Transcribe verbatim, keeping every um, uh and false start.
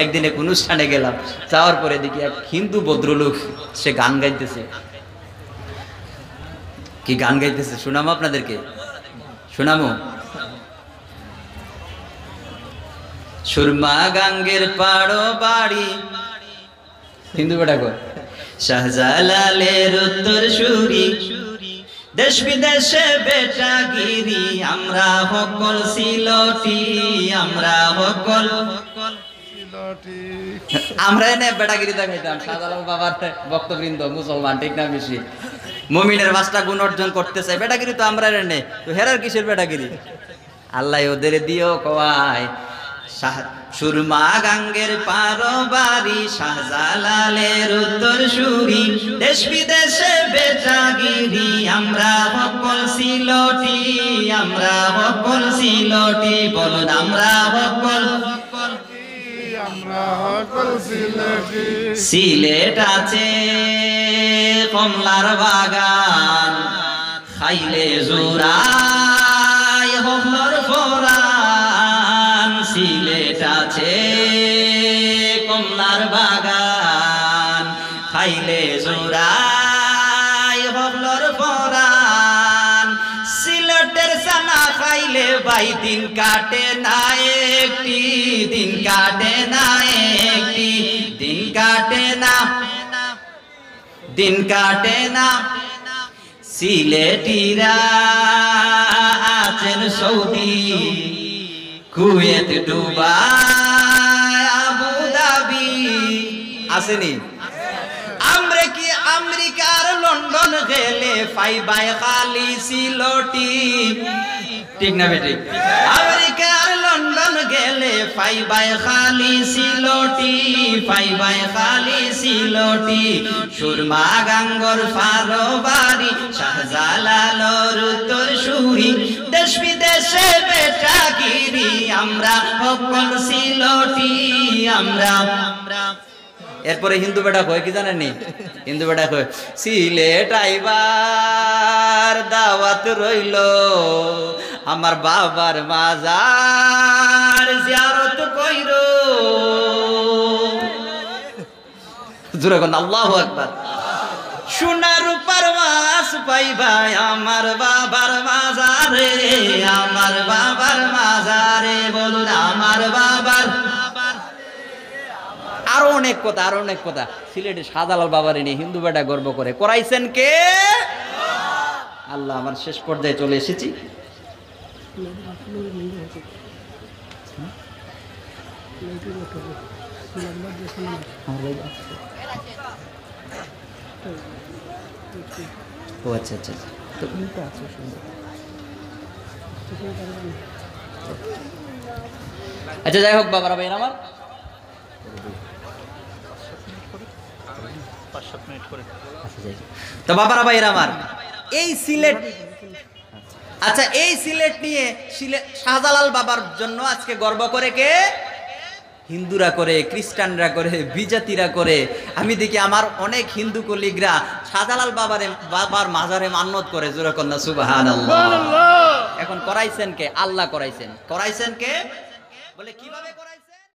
একদিন এক অনুষ্ঠানে গেলাম, যাওয়ার পরে দেখি এক হিন্দু ভদ্রলোক, সে গান গাইতেছে। কি গান গাইতেছে শুনামো আপনাদেরকে? শুনামো। সুরমা গাঙ্গের পাড়ো বাড়ি। হিন্দু বেটা কয়, শাহজালালের উত্তর সুরি, দেশ বিদেশে বেটাগিরি, আমরা হকল সিলটি, আমরা হকল। আমরা এনে বেটাগিরি দেখাইতাম, শাহজালাল বাবার ভক্তবৃন্দ মুসলমান, ঠিক না বেশি? মুমিনের পাঁচটা গুণ অর্জন করতে চাই, বেটাগিরি তো আমরা এনে, তো হেরার কিসের বেটাগিরি? আল্লাহ ওদের দিও কওয়ায়। শাহ-, সুরমা গাঙ্গের পারো বাড়ি, শাহজালালের উত্তর সুরি, দেশ বিদেশে বেটাগিরি, আমরা হকল সিলটি, আমরা হকল সিলটি, বলুন আমরা হকল। আমরা হকল সিলেটি। সিলেট আছে কমলার বাগান, খাইলে জুড়ায় হকলর ফরান। সিলেট আছে কমলার বাগান, খাইলে জুড়ায় হকলর ফরান। সিলেটের চানা খাইলে ভাই দিন কাটে না একটি, দিন কাটে না একটি, দিন কাটে না, দিন কাটে না। সিলেটিরা আছেন সৌদি, কুয়েত, দুবাই, আবুধাবি। আছেনি? আমরা কি আমেরিকার লন্ডন গেলে পাইবায় খালি সিলটি? ঠিক না বেঠিক? আমেরিকার লন্ডন গেলে পাইবায় খালি সিলটি, পাইবায় খালি সিলটি। সুরমা গাঙ্গর পারো বাড়ি, শাহজালালর উত্তর সুরি, দেশ বিদেশে বেটাগিরি, আমরা হকল সিলটি, আমরা। এরপরে হিন্দু বেটা কয় কি জানেননি? হিন্দু বেটা কয়, "সিলেট আইবার দাওয়াত রইল, আমার বাবার মাজার জিয়ারত কইরো।" জোরে কন, আল্লাহু আকবার। সোনা রূপার মাছ পাইবায় আমার বাবার মাজারে, আমার বাবার মাজারে, বলুন আমার বাবার। আরো অনেক কথা, আরো অনেক কথা। সিলেটে শাহজালাল বাবারে নিয়ে হিন্দু বেটা গর্ব করে। করাইছেন কে? আল্লাহ, আমার শেষ পর্যায়ে চলে এসেছি। ও আচ্ছা, আচ্ছা, আচ্ছা। তো আচ্ছা, যাই হোক, বাবারা ভাইরা আমার, আচ্ছা, যাই হোক। তো বাবারা ভাইরা আমার, এই সিলেট, আচ্ছা, এই সিলেট নিয়ে সিলে-, শাহজালাল বাবার জন্য আজকে গর্ব করে কে? হিন্দুরা করে, খ্রিস্টানরা করে, বিজাতিরা করে। আমি দেখি আমার অনেক হিন্দু কলিগরা শাহজালাল বাবারে, বাবার মাজারে মান্নত করে। জোরে কন্যা সুবহানাল্লাহ। এখন করাইছেন কে? আল্লাহ করাইছেন। করাইছেন কে? বলে কিভাবে করাইছেন?